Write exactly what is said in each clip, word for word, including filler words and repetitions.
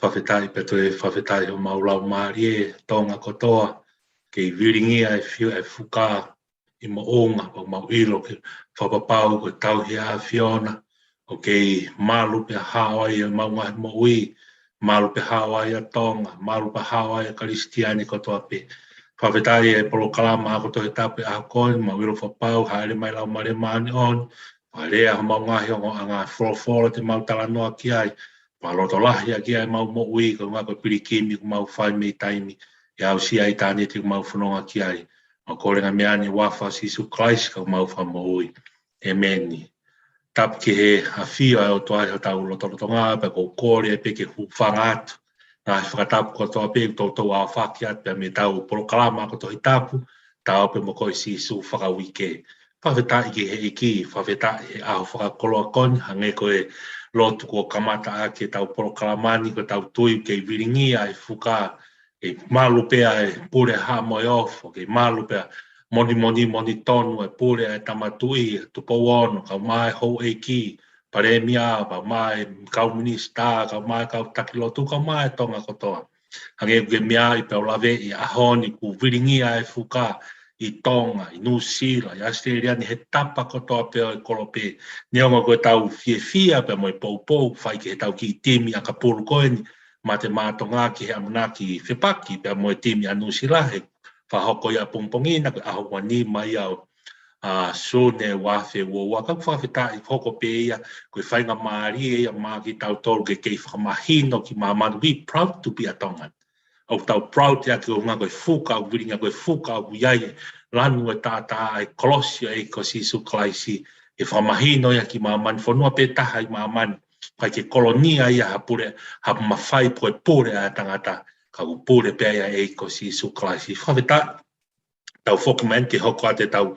Fakafetaʻi pea toe fakafetaʻi homau laumālie Tonga kotoa, kei vilingia e fio e fuka ʻi moʻunga, pea mau ʻilo ke fakapapau ko e tauhi ʻa e ʻAfiona, ʻoku kei malu pea hao ai ʻemau ngaahi moʻui, malu pea hao ai ʻa Tonga, malu pea hao ai ʻa e Kalisitiane kotoa pē. Fakafetaʻi e polokalama ako Tohi Tapu e ʻaho ko eni, mau ʻilo fakapapau, hāʻele mai Laumālie Māʻoniʻoni, fakalea homau ngaahi ongoʻanga folofola te mau talanoa ki ai, fakalotolahi ʻaki ai ʻemau moʻui, ko e ʻuhinga ko e pilikimi ʻoku mau fai mei taimi, ʻe aʻusia ʻitāniti ʻoku mau fononga ki ai. Mau kole ngaahi meʻa ni ʻi he huafa ʻo Sīsū Kalaisi ko homau Fakamoʻui. ʻĒmeni. Tapu ki he ʻafio ʻa e ʻOtua ʻi hotau lotolotonga, pea ʻoku ou kole pē ke hūfanga atu. Ngaahi fakatapu kotoa pē ʻoku toutou aofaki atu pē mei heʻetau polokalama ako Tohi Tapu, Ta ō pē mo koe Sīsū fakauike. Fakafetaʻi ki he ʻEiki, fakafetaʻi he ʻaho fakakoloa ko eni, hangē ko e lotu kuo kamata ʻaki ʻetau polokalama ni, ko ʻetau tui kei vilingia e fuka, kei malu pē ʻa e Pule Haʻa Moheofo, kei malu pē ʻa e monimoni monitonu e Pule ʻa e Tama Tuʻi, Tupou Ono, kae ʻumaʻā e houʻeiki, Palēmia, kae ʻumaʻā e kau minisitā, kae ʻumaʻā e kau taki lotu, kae ʻumaʻā e Tonga kotoa. Hangē ko e meʻa ʻi he pea u lave ʻi he ʻaho ni kuo vilingia e fuka ʻi Tonga, ʻi Nuʻusila, ʻi ʻAositelēlia ni he tapa kotoa pē ʻo e kolope. Neongo ko ʻetau fiefia pea mo e poupou, fai ki heʻetau kiʻi timi ʻakapulu ko eni, Mate Maʻa Tonga ki he ʻamanaki fepaki pea mo e timi ʻa Nuʻusila he fakahoko ia ʻapongipongi na ko e ʻaho ua nima ia ʻo ʻa Sune ua afe ua ua, ka ʻoku fakafetaʻi hoko pē ia, ko e faingamālie ia maʻa kitautolu ke kei fakamahino ki māmani, we proud to be a Tongan. ʻOku tau proud ia ki he ʻuhinga ko e fuka ʻoku vilingia, ko e fuka ʻoku ʻi ai e lanu e taʻataʻa ʻa e kolosi ʻo e ʻEiki ko Sīsū Kalaisi, ʻe fakamahino ia ki māmani, fonua pē taha ʻi māmani, ʻikai ke kolonia ia ha pule, ha mafai pe ko e pule ʻa e tangata, ka ʻoku pule pē ia ʻa e ʻEiki ko Sīsū Kalaisi. Fakafetaʻi. Tau foki mai eni ke hoko atu ʻetau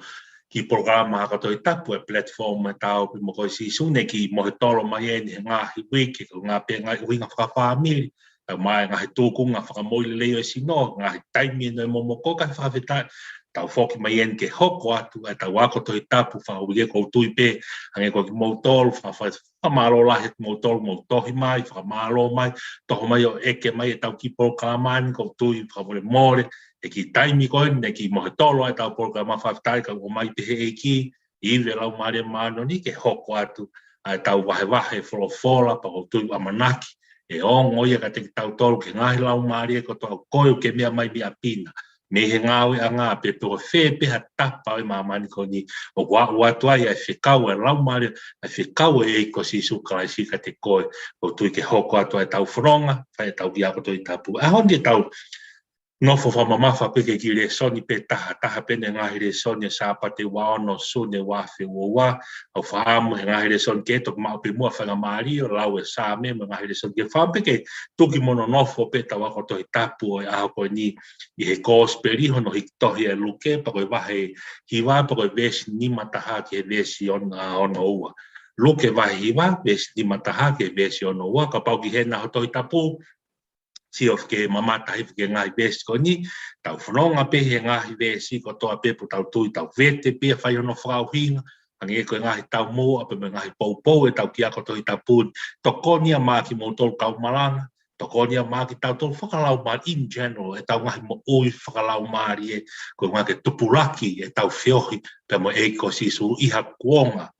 kiʻi polokalama ako Tohi Tapu ʻi he platform ʻa e Ta ō pē mo koe Sīsū, ne kiʻi mohetolo mai eni he ngaahi uike, ko e ngaahi pē ngaahi ʻuhinga fakafāmili, kae ʻumaʻā e ngaahi tūkunga fakamoʻui lelei ʻo e sino, ngaahi taimi ʻeni ʻo e momoko, kae fakafetaʻi. Tau foki mai eni ke hoko atu ʻetau ako Tohi Tapu fakauike. ʻOku ou tui pē, hangē ko kimoutolu, fakafa-, fakamālō lahi atu kimoutolu ʻoku mou tohi mai, fakamālō mai, tohi mai ʻo ʻeke mai ʻetau kiʻi polokalama ni, ʻoku ou tui fakamolemole, he kiʻi taimi ko eni, ne kiʻi mohetolo ai ʻetau polokalama, fakafetaʻi, kae ʻomai pē he ʻEiki, ʻi he Laumālie Māʻoniʻoni ke hoko atu ʻa ʻetau vahevahe folofola, pea ʻoku ou tui ʻamanaki ʻe ongo ia kiate kitautolu, ki he ngaahi laumālie kotoa, ko e ʻoku ke meʻa mai mei ʻapi na, mei he ngāueʻanga, pe pe ko fē pē ha tapa ʻo e māmani ko eni, ʻoku aʻu atu ai ʻa e fekau ʻa e Laumālie, ʻa e fekau ʻa e ʻEiki ko Sīsū Kalaisi kiate koe, ʻoku ou tui ke hoko atu ʻa ʻetau fononga, fai ʻetau kiʻi ako Tohi Tapu. ʻAho ni ʻetau nofo fakamamafa pē ki he kiʻi lēsoni pē taha, taha pē ʻeni e ngaahi lēsoni ʻo e Sāpate ua ono Sune ua afe ua ua, ʻoku ou fakaʻamu he ngaahi lēsoni kehe, toki maʻu pē muʻa faingamālie ʻo lau e Saame mo e ngaahi lēsoni kehe, fakaʻamu pē ke tuki mo nonofo pē ʻetau ako Tohi Tapu ʻo e ʻaho ko eni ʻi he Kōsipeli hono hiki tohi ʻe Luke, pea ko e vahe hiva, pea ko e veesi nima taha ki he veesi on-, ʻa, ono ua. Luke vahe hiva, veesi nima taha ki he veesi ono ua, kapau ʻoku ʻi hena ho Tohi Tapu, sio ke mamata hifo ki he ngaahi veesi ko eni, tau fononga pē he ngaahi veesi kotoa pē pea tau tui, tau vete pē ia, fai hono fakaʻuhinga, hangē ko e ngaahi taumuʻa pea mo e ngaahi poupou ʻetau kiʻi ako Tohi Tapu ni, tokoni ia maʻa kimoutolu kau malanga, tokoni ia maʻa kitautolu fakalaumālie in general, ʻetau ngaahi moʻui fakalaumālie, ko e ʻuhinga ke tupulaki ʻetau feohi pea mo e ʻEiki ko Sīsū ʻi ha kuonga,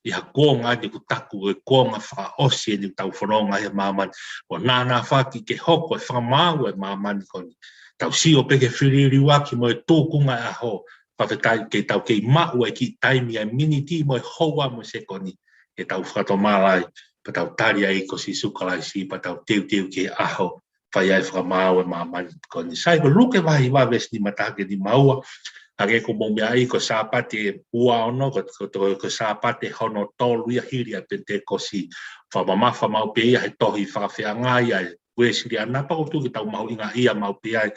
ʻi ha kuonga ʻeni ʻoku taku ko e kuonga fakaʻosi ʻeni ʻoku tau fononga ai he māmani. ʻOku nānāfaki ke hoko e fakamaau e māmani ko eni. Tau sio pē ki he filiuliuaki mo e tūkunga e ʻaho, fakafetaʻi ke tau kei maʻu e kiʻi taimi ʻa e miniti mo e houa mo e sekoni, ke tau fakatomala ai, pea tau tali ʻa e ʻEiki ko Sīsū Kalaisi, pea tau teuteu ki he ʻaho fai ai e fakamaau e māmani ko eni. Sai, ko Luke vahe hiva veesi nima taha ki he nima ua, hangē ko hoʻomou meaʻi, ko e Sāpate ua ono, ko, ko, ko, ko e Sāpate hono tolu ia hili ʻa e Penitekosi. Fakamamafa maʻu pē ia he tohi fakafeangai ʻa e Uēsiliana, pea ʻoku ou tui ke tau mahuʻingaʻia maʻu pē ai,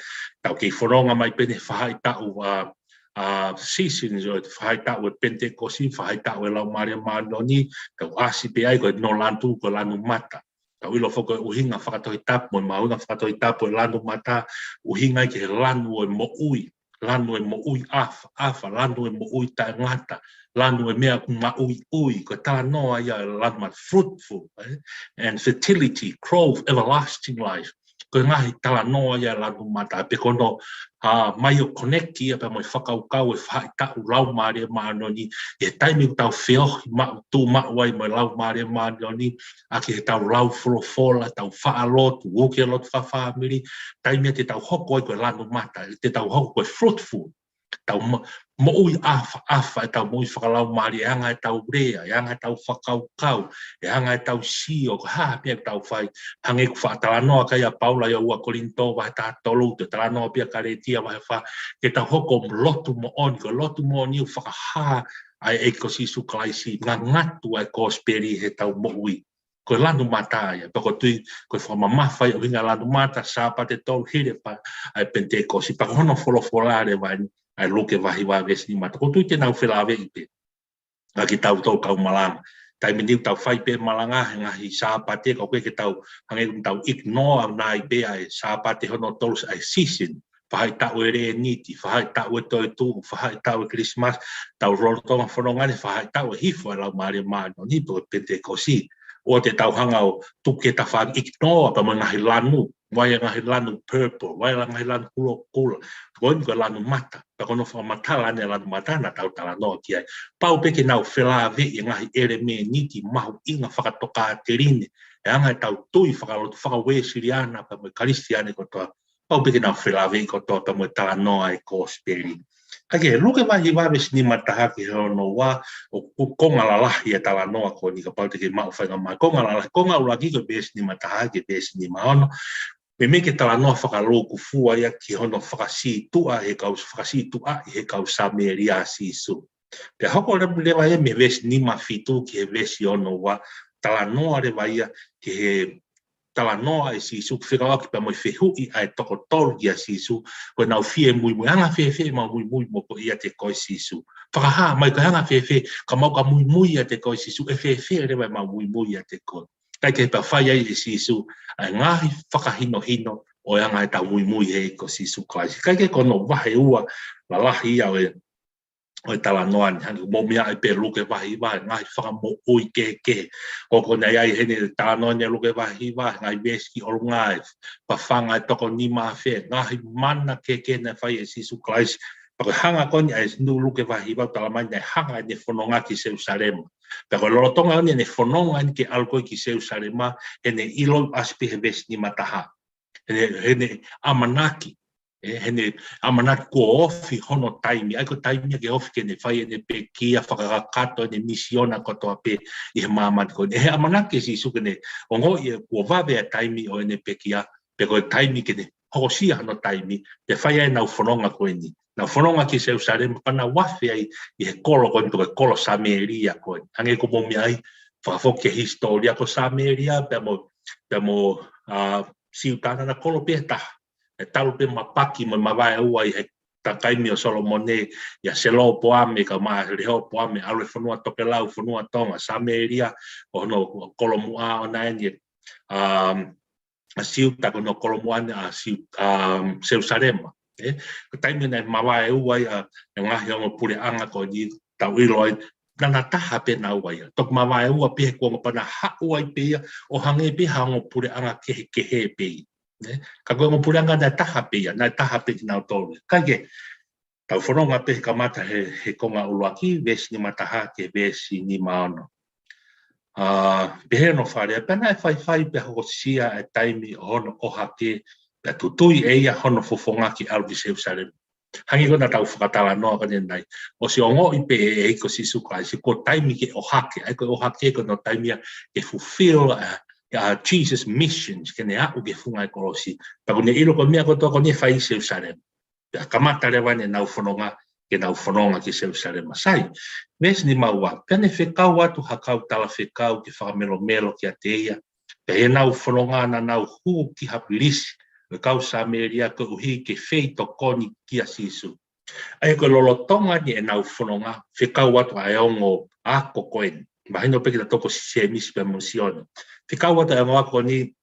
tau kei fononga mai pē ʻeni he faʻahitaʻu, ʻa, ʻa, season, ʻo e faʻahitaʻu e Penitekosi, faʻahitaʻu e Laumālie Māʻoniʻoni, tau ʻasi pē ai ko e no lanu, ko e lanu mata. Tau ʻilo foki ko e ʻuhinga fakatohitapu, mo e mahuʻinga fakatohitapu e lanu mata, ʻuhinga ia ki he lanu ʻo e moʻui. lanu e moʻui ʻafa, ʻafa, lanu e moʻui taʻengata, lanu e meʻa ʻoku maʻuiʻui, ko e talanoa ia e lanu mata, fruitful, eh? And fertility, growth, everlasting life. Ko e ngaahi talanoa ia e lanu mata, pea ko hono, ʻa, mai ʻo connect ia pea mo e fakakaukau e faʻahitaʻu Laumālie Māʻoniʻoni, ʻi he taimi ʻoku tau feohi maʻu, tuʻu maʻu ai mo e Laumālie Māʻoniʻoni, ʻaki heʻetau lau folofola, tau faʻa lotu, uki e lotu fakafāmili, taimi ia te tau hoko ai ko e lanu mata, te tau hoko ko e fruitful, tau mo-, moʻui ʻafa, ʻafa ʻetau moʻui fakalaumālie, e anga ʻetau lea, e anga ʻetau fakakaukau, e anga ʻetau sio, ko e hā pē ʻoku tau fai, hangē ko e faʻa talanoa ko ia ʻa Paula ʻi he ua Kolinitō vahe taha tolu, toe talanoa pē ʻia Kalētia vahe fā, ke tau hoko lotu moʻoni, ko e lotu moʻoni ʻoku fakahā ʻa e ʻEiki ko Sīsū Kalaisi, ngangatu ʻa e kosipeli heʻetau moʻui. Ko e lanu mata ia, pea ʻoku ou tui ko e fakamamafa ia ʻo e ʻuhinga lanu mata, Sāpate tolu hili pea ʻa e Penitekosi, pea ko hono folofola leva ʻeni, ʻa e Luke vahe hiva veesi nima. ʻOku ou tui te nau felāveʻi pē ʻa kitautolu kau malanga. Taimi ni ʻoku tau fai pē malanga he ngaahi Sāpate, ko e ke tau, hangē ʻoku tau ignore ʻaunai pē ʻa e Sāpate hono tolu, ʻa e season, faʻahitaʻu e Lēniti, faʻahitaʻu e Toetuʻu, faʻahitaʻu e Kilisimasi, tau lolotonga fononga ni, faʻahitaʻu e hifo e Laumālie Māʻoniʻoni pe ko e Penitekosi. ʻOua te tau hanga ʻo tuku ke tau faʻa ignore pea mo e ngaahi lanu, vaʻe ngaahi lanu purple, vaʻe ngaahi lanu kulokula, ko eni ko e lanu mata, pea ko hono fakamatala ʻeni e lanu mata naʻa tau talanoa ki ai. Pau pē ke nau felāveʻi e ngaahi ʻelemēniti mahuʻinga fakatokāteline, e anga ʻetau tui fakalotu, faka-Uēsiliana pea mo e Kalisitiane kotoa, pau pē ke nau felāveʻi kotoa pea mo e talanoa e kosipeli. Ka ko e Luke vahe hiva veesi nima taha ki he ono ua, ʻoku konga lalahi e talanoa ko eni, kapau te ke maʻu faingamālie. Konga lalahi, konga ʻuluaki ko e veesi nima taha ki he veesi nima ono. Meimei ke talanoa fakalūkufua ia ki hono fakasītuʻa he kau, fakasītuʻaʻi he kau Samēlia ʻa Sīsū. Pea hoko leva, leva ia mei he veesi nima fitu ki he veesi ono ua, talanoa leva ia ki he talanoa ʻa Sīsū, fekauʻaki pea mo e fehuʻi ʻa e toko tolu kia Sīsū, ko ʻenau fie muimui, anga fēfē ʻemau muimui mo koe ʻiate koe Sīsū. Fakahā mai ko e anga fēfē ka mau ka muimui ʻiate koe Sīsū, ʻe fēfē leva ʻemau muimui ʻiate koe. Kae kehe pea fai ai ʻe Sīsū ʻa e ngaahi fakahinohino ʻo e anga ʻetau muimui he ʻEiki ko Sīsū Kalaisi. Kae kehe ko hono vahe ua lalahi ia ʻo e ʻo e talanoa ni, hangē ko e meʻa ʻi he Luke vahe hiva, ngaahi fakamoʻui kehekehe. Ko ʻene ʻi ai heni talanoa ni Luke vahe hiva, ngaahi veesi ki ʻolunga, ʻa e fafanga e toko nima afe, ngaahi mana kehekehe naʻe fai ʻe Sīsū Kalaisi. Pea ko e hanga ko eni ʻa e Luke vahe hiva, talamai naʻe hanga ʻene fononga ki Selusalema. Pea ko e lolotonga eni ʻene fononga eni ke ʻalu ko ē ki Selusalema, heʻene ʻilo ʻasi pē he veesi nima taha. Heʻene, heʻene ʻamanaki, ʻe, heʻene ʻamanaki kuo ofi hono taimi, ʻa ia ko e taimi ia ke ofi ke ne fai ʻene pekia, fakakakato ʻene misiona kotoa pē ʻi he māmani ko eni. ʻE he ʻamanaki ʻe Sīsū ke ne ongoʻi ʻe kuo vave ʻa e taimi ʻo ʻene pekia, pe ko e taimi ke ne hokosia hono taimi, pea fai ai ʻenau fononga ko eni. Nau fononga ki Selusalema, pea nau afe ai ʻi he kolo ko eni, ko e kolo Samēlia ko eni. Hangē ko hoʻomou meaʻi, fakafoki e hisitōlia ko Samēlia, pea mo, pea mo, ʻa, Siuta naʻa na kolo pē taha. ʻE talu pē mapaki mo e mavaeua ʻi he taimi ʻo Solomone, ʻia Selopoame, kae ʻumaʻā Lehopoame, ʻalu e fonua tokelau, fonua Tonga, Samēlia, ʻo hono kolomuʻa ʻoʻona eni, um, ʻa Siuta ko hono kolomuʻa eni ʻa Siu-, um, Selusalema. ʻE, ko e taimi naʻe mavaeua ai ʻa e ngaahi ongo puleʻanga ko eni tau ʻilo ai, naʻa na taha pē naua ia. Toki mavaeua pē he kuonga pea na haʻu ai pē ia, ʻo hangē pē ha ongo puleʻanga kehekehe pē ia. Ne? Ka ko e ongo puleʻanga naʻe taha pē ia, naʻe taha pē kinautolu. Kae kehe, tau fononga pē he kamata he, he konga ʻuluaki, veesi nima taha ki he veesi nima ono. ʻA, pehē hono fakalea, pea naʻe faifai pea hokosia e taimi ʻo hono ʻohake, pea tutui ʻe ia hono fofonga ke ʻalu ki Selusalema. Hangē ko ʻena tau fakatalanoa ko eni ʻanenai. ʻOsi ongoʻi pē ʻe he ʻEiki ko Sīsū Kalaisi, ko e taimi ke ʻohake, ʻa ia ko e ʻohake ko hono taimi ia ke fulfill, ʻa, ʻa Jesus' mission, ke ne aʻu ki he funga e kolosi. Pea ko ʻene ʻilo ko e meʻa kotoa ko eni ʻe fai ʻi Selusalema. Pea kamata leva ʻenau fononga, ke nau fononga ki Selusalema. Sai, veesi nima ua, pea ne fekau atu ha kau talafekau ke fakamelomelo kiate ia. Pea ʻi heʻenau fononga naʻa nau hū ki ha pilisi ʻo e kau Samēlia koeʻuhi ke feitokoni kia Sīsū. ʻA ia ko e lolotonga ni ʻenau fononga, fekau atu ʻa e ongo ako ko eni. Mahino pē kiate kitautolu ko Sēmisi pea mo Sione. Fekau atu ʻa e ongo ako ni,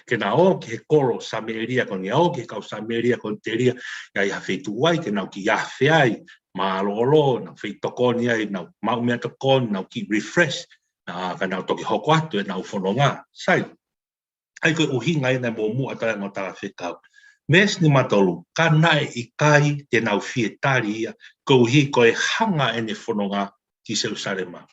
Ke nau ō ki he kolo Samēlia ko eni, ō ki he kau Samēlia ko eni telia ʻi ai ha feituʻu ai ke nau kiʻi afe ai, mālōlō, nau feitokoni ai, nau maʻu meʻatokoni, nau kiʻi refresh, ā, ka nau toki hoko atu ʻenau fononga. Sai, ʻa ia ko e ʻuhinga ia naʻe muʻomuʻa atu ai ʻa e ongo talafekau. Veesi nima tolu, ka naʻe ʻikai te nau fie tali ia, koeʻuhi ko e hanga ʻene fononga ki Selusalema.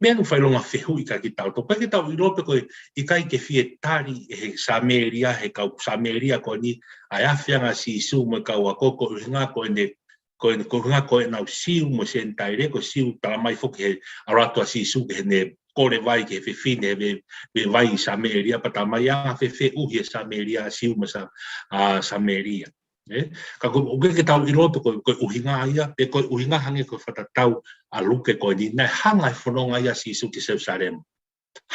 Meʻa ʻoku fakaʻilonga fehuʻi kia kitautolu. ʻIkai ke tau ʻilo pe ko e ʻikai ke fie tali ʻe he Samēlia, he kau Samēlia ko eni, ʻa e afeʻanga ʻa Sīsū mo e kau ako, koeʻuhinga ko ʻene, ko ʻene, koeʻuhinga ko ʻenau Siu mo e Senitaile, ko e Siu talamai foki he ʻalu atu ʻa Sīsū ki heʻene kole vai ki he fefine, he ve-, veʻe vai ʻi Samēlia, pea talamai anga fēfē ʻuhi ʻe Samēlia, Siu mo Sa-, ʻa Samēlia. ʻE? Ka ko, ʻoku ʻikai ke tau ʻilo pe ko, ko e ʻuhinga ia, pe ko e ʻuhinga hangē ko e fakatatau ʻa Luke ko eni, naʻe hanga ʻe he fononga ia ʻa Sīsū ki Selusalema.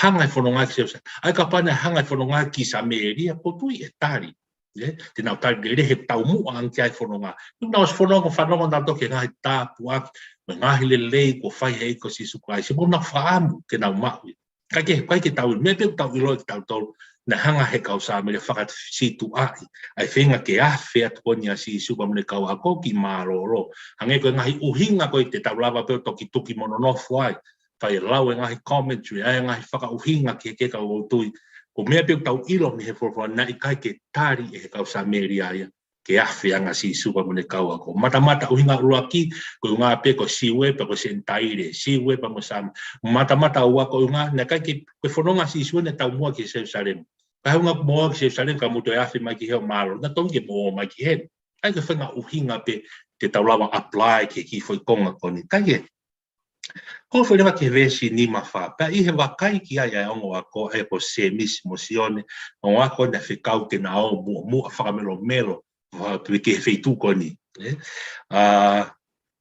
Hanga ʻe he fononga ki Selusalema. ʻA ia kapau naʻe hanga ʻe he fononga ki Samēlia, ʻoku ou tui ʻe tali. ʻE? Te nau tali lelei he taumuʻa ange ki ai e fononga. Naʻa nau ʻosi fononga, fanongo nautolu ki he ngaahi tāpuaki, mo e ngaahi lelei kuo fai ʻe he ʻEiki ko Sīsū Kalaisi, mo nau fakaʻamu ke nau maʻu ia. ʻIkai ke, ʻikai ke tau, meʻa pē ʻoku tau ʻilo ʻe kitautolu, naʻe hanga ʻe he kau Samēlia ʻo fakasītuʻaʻi ʻa e feinga ke afe atu ko eni ʻa Sīsū pea mo ʻene kau ako ki mālōlō. Hangē ko e ngaahi ʻuhinga ko ē te tau lava pē ʻo toki tuki mo nonofo ai. Fai e lau e ngaahi commentary, ʻa e ngaahi fakaʻuhinga kehekehe, ka ʻoku ou tui, ko e meʻa pē ʻoku tau ʻilo mei he folofola, naʻe ʻikai ke tali ʻe he kau Samēlia ia ke afeʻanga ʻa Sīsū pea mo ʻene kau ako. Matamata ʻuhinga ʻuluaki, koeʻuhinga pē ko e Siu ē pea ko e Senitaile, Siu ē pea mo Sam-, matamata ua, koeʻuhinga naʻe ʻikai ke, ko e fononga ʻa Sīsū naʻe taumuʻa ki Selusalema. Ka ʻi he ʻuhinga kuo mou ō ki Selusalema, ka mou toe afe mai ki hē ʻo mālōlō, naʻa tau ke mou ō mai ki heni. ʻA ia ko e faʻahinga ʻuhinga pē te tau lava ʻo apply ki he kiʻi foʻi konga ko eni. Ka ʻi he, ko e foʻi leva ki he veesi nima fā. Pea ʻi he vakai ki ai ʻa e ongo ako, ʻa ia ko Sēmisi mo Sione, ongo ako naʻe fekau ke na ō muʻomuʻa fakamelomelo, ʻo ō atu ki he feituʻu ko eni. ʻE? ʻA,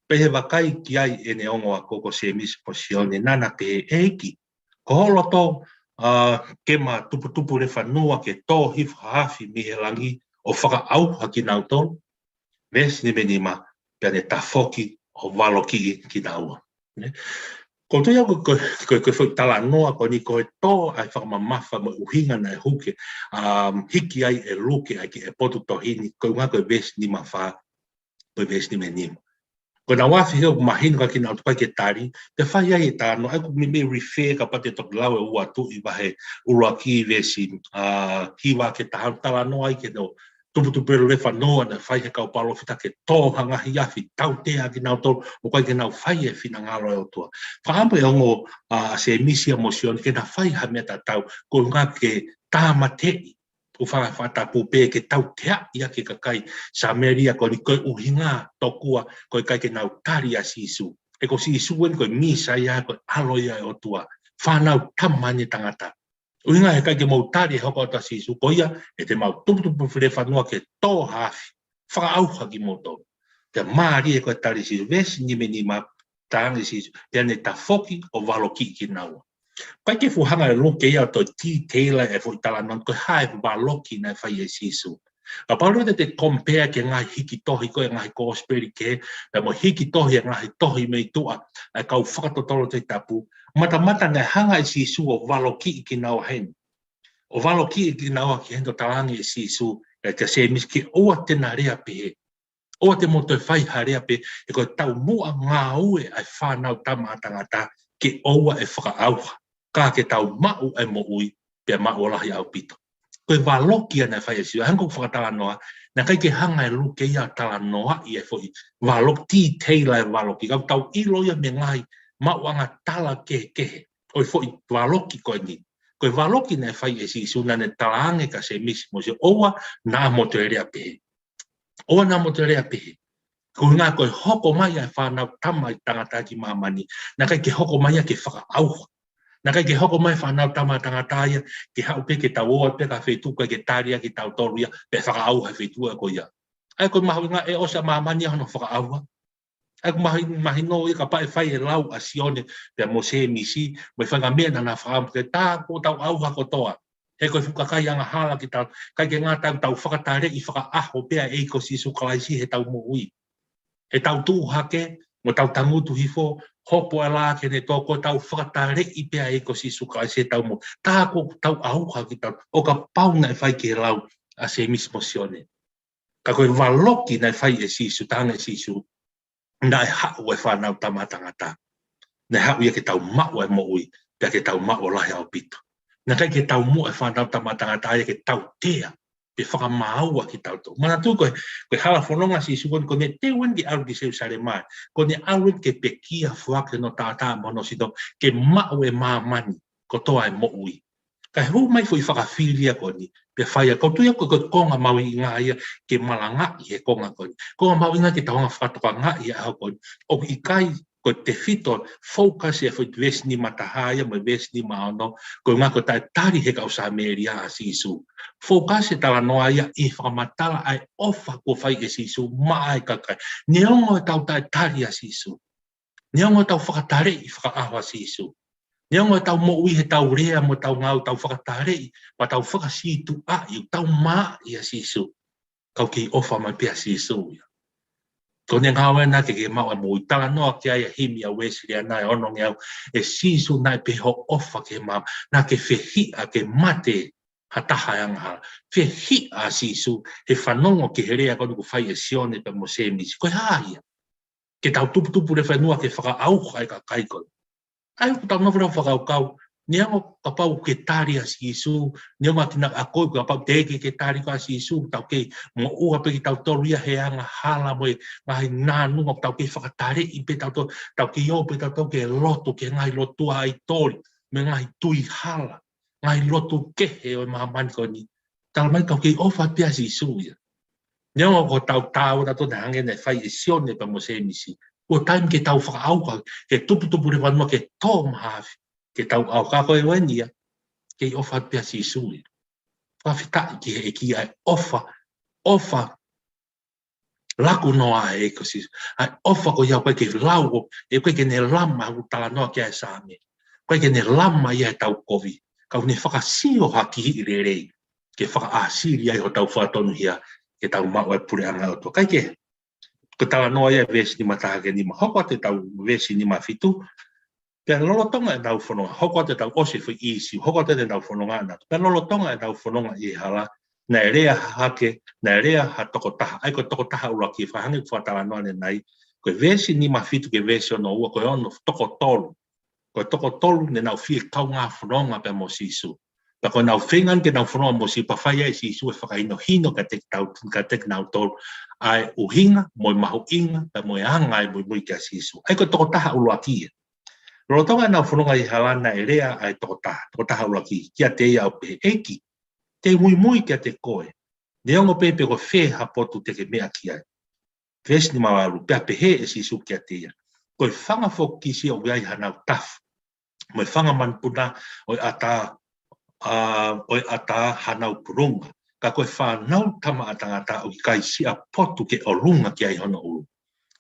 pea ʻi he vakai ki ai ʻene ongo ako ko Sēmisi mo Sione, naʻa na pehē, ʻEiki, ko ho loto, ʻa, ke ma tuputupulefanua ke tō hifo ha afi mei he langi ʻo fakaʻauha kinautolu? Veesi nima nima, pea ne tafoki ʻo valokiʻi kinaua. Ne? ʻOku ou tui au ko, ko, ko, ko e foʻi talanoa ko eni ko e tō ʻa e fakamamafa mo e ʻuhinga naʻe huke, um, hiki ai ʻe Luke ʻa e kiʻi potu tohi ni, koeʻuhinga ko e veesi nima fā, ko e veesi nima nima. Ko ʻenau afi he ʻoku mahino kia kinautolu ʻoku ʻikai ke tali, pea fai ai e talanoa, ʻa ia ʻoku ou meimei refer kapau te toki lau e Ua Tuʻi vahe ʻuluaki veesi, ʻa, hiva ki he taha, talanoa ai ki he tuputupulefanua naʻe fai ʻe he kau palōfita ke tō ha ngaahi afi, tautea kinautolu, ʻoku ʻikai ke nau fai e finangalo ʻo e ʻOtua. Fakaʻamu e ongo, ʻa, Sēmisi mo Sione ke na fai ha meʻa tatau, koeʻuhinga ke tāmateʻi, ʻo faka-, fakatapu pē ke tauteaʻi ʻaki e kakai Samēlia ko eni ko e ʻuhinga tokua ʻoku ʻikai ke nau tali ʻa Sīsū. He ko Sīsū eni ko e Mīsaia, ko e ʻAlo ia ʻo e ʻOtua. Fānau Tama eni ʻa e tangata. ʻUhinga he ʻikai ke mou tali e hoko atu ʻa Sīsū, ko ia ʻe te mau tuputupulefanua ke tō ha afi, fakaʻauha kimoutolu. Pea mālie ko e tali ʻa Sīsū, veesi nima nima, talaange ʻe Sīsū, pea ne tafoki ʻo valokiʻi kinaua. ʻIkai ke fuʻu hanga ʻe Luke ia ʻo toe detail e foʻi talanoa ko e hā e valoki naʻe fai ʻe Sīsū. Kapau leva te te compare ki he ngaahi hiki tohi ko e ngaahi kosipeli kehe, pea mo e hiki tohi e ngaahi tohi mei tuʻa ʻa e kau fakatotolo Tohi Tapu, matamata naʻe hanga ʻe Sīsū ʻo valokiʻi kinaua heni. ʻO valokiʻi kinaua ki heni ʻo talaange ʻe Sīsū, ʻe, kia Sēmisi ke ʻoua te na lea pehē. ʻOua te mou toe fai ha lea pehē, he ko e taumuʻa ngāue ʻa e Fānau Tama ʻa Tangata ke ʻoua ʻe fakaʻauha. Ka ke tau maʻu e moʻui, pea maʻu ʻo lahi ʻaupito. Ko e valoki ia naʻe fai ʻe Sīsū, hangē ko e fakatalanoa, naʻe ʻikai ke hanga ʻe Luke ia ʻo talanoaʻi e foʻi valoki, detail e valoki, ka ʻoku tau ʻilo ia mei he ngaahi maʻuʻanga tala kehekehe ʻo e foʻi valoki ko eni. Ko e valoki naʻe fai ʻe Sīsū naʻa ne talaange kia Sēmisi mo Sione, ʻoua naʻa mou toe lea pehē. ʻOua naʻa mou toe lea pehē. Koeʻuhinga ko e hoko mai ʻa e Fānau Tama ʻa Tangata ki māmani, naʻe ʻikai ke hoko mai ia ke fakaʻauha. Naʻe ʻikai ke hoko mai e Fānau Tama ʻa Tangata ia ke haʻu pē ke tau ō pē ki ha feituʻu ʻoku ʻikai ke tali ʻaki kitautolu ia, pea fakaʻauha e feituʻu ko ia. ʻA ia ko e mahuʻinga ʻe ʻosi ʻa māmani ia hono fakaʻauha. ʻA ia ʻoku mahi-, mahino ia kapau ʻe fai e lau ʻa Sione pea mo Sēmisi, mo e faʻahinga meʻa naʻa na fakaʻamu ke tā kuo tau ʻauha kotoa. He ko e fuʻu kakai angahala kitautolu, ʻikai ke ngata ai ʻoku tau fakataleʻi fakaʻaho pē ʻa e ʻEiki ko Sīsū Kalaisi heʻetau moʻui. Heʻetau tuʻu hake, Mo tau tangutu hifo, hopo ʻa e lā ki heʻene tō, ko ʻetau fakataleʻi pē ʻa e ʻEiki ko Sīsū Kalaisi ʻi heʻetau moʻui. Tā ko ʻetau ʻauha kitautolu, ʻo kapau naʻe fai ki he lau ʻa Sēmisi mo Sione. Ka ko e valoki naʻe fai ʻe Sīsū, tala ange ʻe Sīsū, naʻe haʻu e Fānautama ʻa Tangata. Naʻe haʻu ia ke tau maʻu e moʻui, pea ke tau maʻu ʻo lahi ʻaupito. Naʻe ʻikai ke taumuʻa e Fānautama ʻa Tangata ia ke tautea pe fakamāua kitautolu. Manatuʻi ko e, ko e hala fononga ʻa Sīsū ko eni, ko ʻene teu eni ke ʻalu ki Selusalema. Ko ʻene ʻalu eni ke pekia, foaki hono taʻataʻa mo hono sino, ke maʻu e māmani kotoa e moʻui. Ka hū mai foʻi fakafili ia ko eni, pea fai ia, ʻoku ou tui au ko e, ko e konga mahuʻinga ia ke malangaʻi he konga ko eni. Konga mahuʻinga ke tau hanga ʻo fakatokangaʻi he ʻaho ko eni. ʻOku ʻikai ko e tefito, focus e foʻi veesi nima taha ia mo e veesi nima ono, ko e ʻuhinga ko e taʻetali he kau Samēlia ʻa Sīsū. Focus e talanoa ia ʻi he fakamatala ʻa e ʻofa kuo fai ʻe Sīsū maʻa e kakai. Neongo ʻetau taʻetali ʻa Sīsū. Neongo ʻetau fakataleʻi fakaʻaho ʻa Sīsū. Neongo ʻetau moʻui heʻetau lea mo ʻetau ngāue, tau fakataleʻi, pea tau fakasītuʻaʻi, tau maʻa ʻa Sīsū. Ka ʻoku kei ʻofa mai pē ʻa Sīsū ia. Ko ʻene ngāue naʻe ke, ke maʻu e moʻui. Talanoa ki ai e himi ʻa Uēsiliana ʻe ono ngeau, ʻe Sīsū naʻe pehē hoʻo ʻofa ki he māmani, naʻa ke fehiʻa ke mate ha taha ʻi he angahala. Fehiʻa ʻa Sīsū he fanongo ki he lea ko eni kuo fai ʻe Sione pea mo Sēmisi. Ko e hā ia? Ke tau tuputupu lefanua ke fakaʻauha e kakai ko eni. ʻA ia ʻoku tau nofo leva ʻo fakakaukau, neongo kapau ke tali ʻa Sīsū, neongo ʻa kinautolu ʻoku kapau teʻeki ke tali ʻa Sīsū, tau kei moʻua pē kitautolu ia he angahala mo e ngaahi nānunga, tau kei fakataleʻi pē tautolu, tau kei ō pē tautolu ke lotu ki he ngaahi lotu ʻaitoli, mo e ngaahi tui hala, ngaahi lotu kehe ʻo e māmani ko eni. Talamai ka ʻoku kei ʻofa pē ʻa Sīsū ia. Neongo ko ʻetau tau tautolu naʻe hangē naʻe fai ʻe Sione pea mo Sēmisi. Kuo taimi ke tau fakaʻauha, ke tuputupu lefanua ke tō mahafi, ke tau ʻauha ko e ʻuhinga ia, kei ʻofa pē ʻa Sīsū ia. Fakafetaʻi ki he ʻEiki ʻa e ʻofa, ʻofa laku noa ʻa e ʻEiki ko Sīsū. ʻA e ʻofa ko ia ʻoku ʻikai ke lau ʻo, ʻoku ʻikai ke ne lama, ʻoku talanoa ki ai e Saame. ʻOku ʻikai ke ne lama ia ʻetau kovi. Ka ʻoku ne fakasio ha kihiʻi lelei ke fakaʻāsili ai hotau fakatonuhia ke tau maʻu e puleʻanga ʻo e ʻOtua. Kae kehe, ko e talanoa ia veesi nima taha ki he nima, hoko atu ʻetau veesi nima fitu, pea lolotonga ʻenau fononga, hoko atu ʻetau ʻosi e foʻi ʻīsiu, hoko atu ʻenau fononga ʻanautolu. Pea lolotonga ʻenau fononga ʻi he hala, naʻe lea hake, naʻe lea ha tokotaha, ʻa ia ko e tokotaha ʻuluaki, fakahangē ko e fakatalanoa ʻanenai, ko e veesi nima fitu ki he veesi ono ua, ko e ono toko tolu. Ko e toko tolu ne nau fie kaungā fononga pea mo Sīsū. Pea ko ʻenau feinga ke nau fononga mo Sīsū pea fai ai ʻe Sīsū e fakahinohino kiate kitau-, kiate kinautolu ʻa e ʻuhinga mo e mahuʻinga pea mo e anga e muimui kia Sīsū. ʻA ia ko e tokotaha ʻuluaki ia. Lolotonga ʻenau fononga ʻi he hala naʻe lea ʻa e tokotaha, tokotaha ʻuluaki, kiate ia ʻo pehē, ʻEiki, te u muimui kiate koe. Neongo pē pe ko fē ha potu te ke meʻa ki ai. Veesi nima valu, pea pehē ʻe Sīsū kiate ia, ko e fanga fōkisi ʻoku ʻi ai hanau tafu, mo e fanga manupuna ʻo e ʻatā, ʻa, ʻo e ʻatā hanau pulunga. Ka ko e Fānautama ʻa Tangata ʻoku ʻikai siʻa potu ke ʻolunga ki ai hono ʻulu.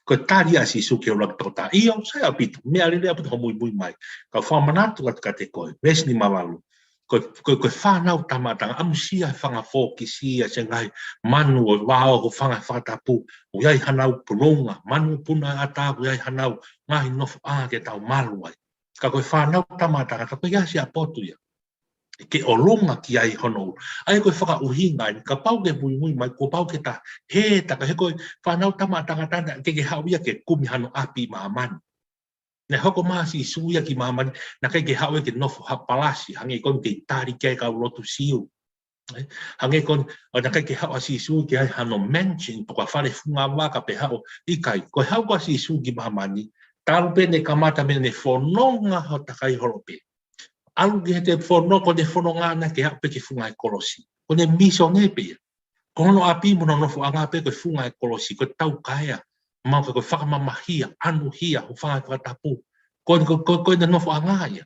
Ko e tali ʻa Sīsū ki he ʻuluaki tokotaha. ʻIo, sai ʻaupito, meʻa lelei ʻaupito hoʻo muimui mai. Ka u fakamanatu atu kiate koe, veesi nima valu. Ko, ko, ko e Fānautama ʻa Tangata, ʻamusia e fanga fōkisi ʻa e ngaahi manu ʻo e vao, ko e fanga fakatapu, ʻoku ʻi ai hanau pulunga, manupuna ʻatā, ʻoku ʻi ai hanau ngaahi nofoʻanga ke tau malu ai. Ka ko e Fānautama ʻa Tangata, ʻoku ʻikai siʻa potu ia ke ʻolunga ki ai hono ʻulu. ʻA ia ko e fakaʻuhinga eni, kapau ke muimui mai, kuo pau ke ta hē, ta ka he ko e Fānautama ʻa Tangata naʻe ʻikai ke haʻu ia ke kumi hano ʻapi ʻi māmani. Naʻe hoko mai ʻa Sīsū ia ki māmani, naʻe ʻikai ke haʻu ia ke nofo ha palasi, hangē ko eni kei tali ki ai e kau lotu Siu. Ē? Hangē ko eni, ʻo naʻe ʻikai ke haʻu ʻa Sīsū ki ai hano mansion, pe ko ha fale fungavaka pe haʻu, ʻikai. Ko e haʻu ko ē ʻa Sīsū ki māmani, talu pē ʻene kamata mei heʻene fononga hono takai holo pē. ʻAlu ki heʻene fono-, ko ʻene fononga naʻe ke haʻu pē ki he funga e kolosi. Ko ʻene misiona pē ia. Ko hono ʻapi mo hono nofoʻanga pē ko e funga e kolosi, ko e taukaea, mo e ko e fakamamahia, ʻanuhia, ʻo e fanga fakatapu. Ko, ko, ko, ko ʻene nofoʻanga ia.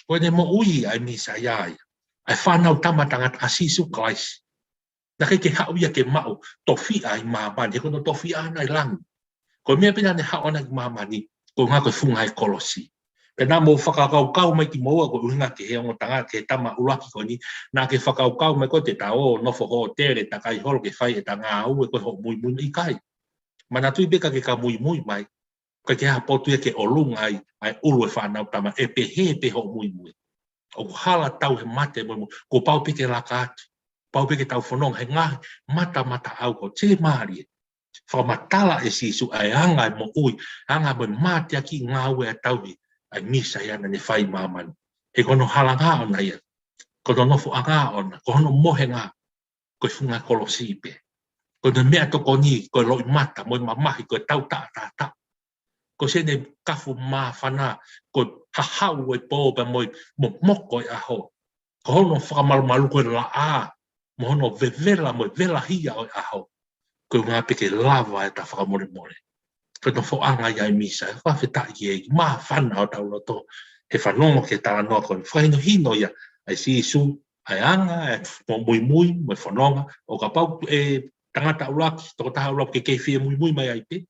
Ko ʻene moʻui ʻa e Mīsaia ia. ʻA e Fānautama ʻa Tangata ʻa Sīsū Kalaisi. Naʻe ʻikai ke haʻu ia ke maʻu tofiʻa ʻi māmani, he ko hono tofiʻa ʻana ʻi langi. Ko e meʻa pē naʻa ne haʻu ai ki māmani, ko e ʻuhinga ko e funga e kolosi. Pea naʻa mou fakakaukau mai kimoua ko e ʻuhinga ki he ongo tangata, ki he tama ʻuluaki ko eni, naʻa ke fakakaukau mai ko ē te ta ō, nofo hōtele, takai holo ke fai ʻeta ngāue, ko e hoʻo muimui, ʻikai. Manatuʻi pē ka ke ka muimui mai, Pea ʻikai ha potu ia ke ʻolunga ai ʻa e ʻulu ʻo e fānau tama, ʻe pehē pē hoʻo muimui. ʻOku hala tau he mate mo, kuo pau pē ke laka atu. Pau pē ke tau fononga he ngaahi matamataʻau ko ē. Te ke mālie. Fakamatala ʻe Sīsū ʻa e anga ʻo e moʻui, anga mo e mateaki, ngāue ʻa e tauhi, ʻa e Mīsaia naʻa ne fai ʻi māmani. He ko hono halanga ʻoʻona ia. Ko hono nofoʻanga ʻoʻona, ko hono mohenga, ko e funga kolosi pē. Ko hono meʻatokoni, ko e loʻimata, mo e mamahi, ko e tau taʻataʻa. Ko ʻene kafu māfana, ko e hahau ʻo e pō pea mo e momoko ʻo e ʻaho. Ko hono fakamalumalu ko e laʻā, mo hono vevela mo e velahia ʻo e ʻaho. Ko e ʻuhinga pē ke lava ʻeta fakamolemole. Ko e nofoʻanga ia ʻa e Mīsaia, fakafetaʻi ki he ʻEiki, māfana hotau loto, he fanongo ki he talanoa ko eni, fakahinohino ia ʻa Sīsū, ʻa e anga, ʻa e mo-, muimui, mo e fononga, ʻo kapau ʻe tangata ʻuluaki, tokotaha ʻuluaki ke kei fie muimui mai ai pē,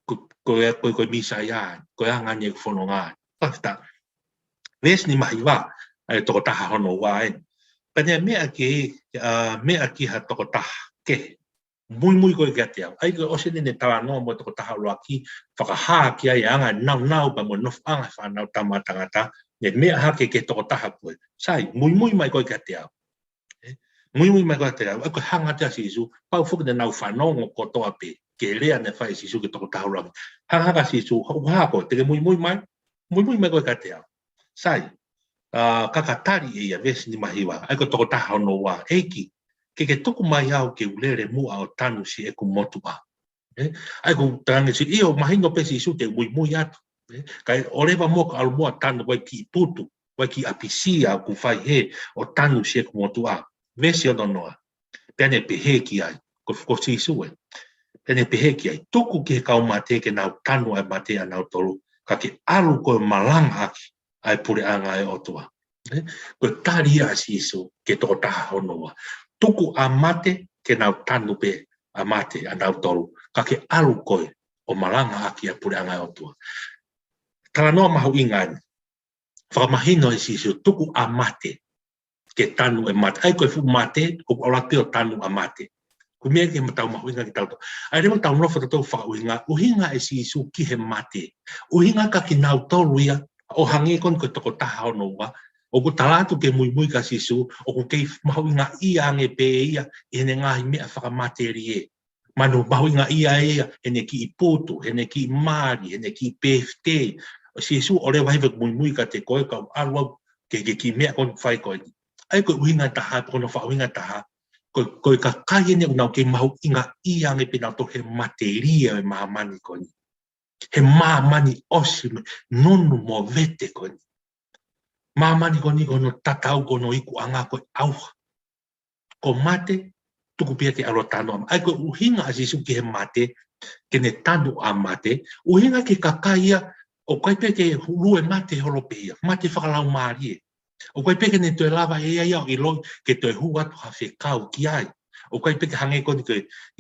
ko, ko e, ko e, ko e Mīsaia, ko e anga ʻene fononga. Fakafetaʻi. Veesi nima hiva, ʻa e tokotaha hono ua eni. Pea ne meʻa ki, ʻa, meʻa ki ha tokotaha kehe. Muimui koe kiate au. ʻA ia ko e ʻosi ʻene talanoa mo e tokotaha ʻuluaki, fakahā ki ai ʻa e anga ʻo e nāunau pea mo e nofoʻanga ʻo e Fānautama ʻa Tangata, ne meʻa hake ki he tokotaha ko ē. Sai, muimui mai koe kiate au. ʻE, muimui mai koe kiate au. ʻA ia ko e hanga atu ʻa Sīsū, pau foki naʻa nau fanongo kotoa pē ki he lea naʻe fai ʻe Sīsū ki he tokotaha ʻuluaki. Hanga atu ʻa Sīsū, ʻoku hā koe, te ke muimui mai, muimui mai koe kiate au. Sai, ʻa, ka ka tali ʻe ia, veesi nima hiva, ʻa ia ko e tokotaha hono ua, ʻEiki, ke ke tuku mai au ke u lele muʻa ʻo tanu siʻeku motuʻa. ʻE, ʻa ia ko e tangi si, ʻio, mahino pē Sīsū te muimui atu. ʻE, kae ʻoleva muʻa ka ʻalu muʻa tanu ʻa e kiʻi putu, ʻa e kiʻi ʻapisia ʻoku fai hē ʻo tanu siʻeku motuʻa. Veesi ono noa. Pea ne pehē ki ai, ko, ko Sīsū ē. Pea ne pehē ki ai, tuku ki he kau mate ke nau tanu ʻa e mate ʻanautolu, ka ke ʻalu koe ʻo malangaʻaki ʻa e puleʻanga ʻo e ʻOtua. ʻE, ko e tali ia ʻa Sīsū ki he tokotaha hono ua. Tuku ʻa e mate ke nau tanu pē ʻa e mate ʻanautolu, ka ke ʻalu koe ʻo malangaʻaki ʻa e puleʻanga ʻo e ʻOtua. Talanoa mahuʻinga eni. Fakamahino ʻe Sīsū, tuku ʻa e mate ke tanu ʻa e mate. ʻA ia ko e fuʻu mate, ʻoku ʻalu atu pē ʻo tanu ʻa e mate. Ko e meʻa ke ma tau mahuʻinga kitautolu. ʻA ia leva tau nofo tautolu fakaʻuhinga, ʻuhinga ʻe Sīsū ki he mate. ʻUhinga kia kinautolu ia, ʻo hangē ko eni ko e tokotaha hono ua, ʻoku tala atu ke muimui kia Sīsū, ʻoku kei mahuʻingaʻia ange pē ia ʻi heʻene ngaahi meʻa fakamatelie. Mahino mahuʻingaʻia ia ʻene kiʻi putu, ʻene kiʻi mali, ʻene kiʻi pēfitei. ʻO Sīsū ʻoleva hifo ke muimui kiate koe, kau ʻalu au ki he, ki he kiʻi meʻa ko eni ʻoku fai ko eni. ʻA ia ko e ʻuhinga ʻe taha, ko hono fakaʻuhinga ʻe taha, ko, ko e kakai eni ʻoku nau kei mahuʻingaʻia ange pē nautolu he matelie ʻo e māmani ko eni. He māmani ʻosi mo e nunu mo e vete ko eni. Māmani ko eni ko hono tatau ko hono ikuʻanga ko e ʻauha. Ko e mate, tuku pē ia ke ʻalu ʻo tanu ʻa e ma-, ʻa ia ko e ʻuhinga ʻa Sīsū ki he mate, ke ne tanu ʻa e mate, ʻuhinga ki he kakai ia, ʻoku ʻikai pē ke hulu e mate holo pē ia, mate fakalaumālie. ʻOku ʻikai pē ke ne toe lava ʻe ia ia ʻo ʻiloʻi ke toe hū atu ha fekau ki ai. ʻOku ʻikai pē ke hangē ko eni ke,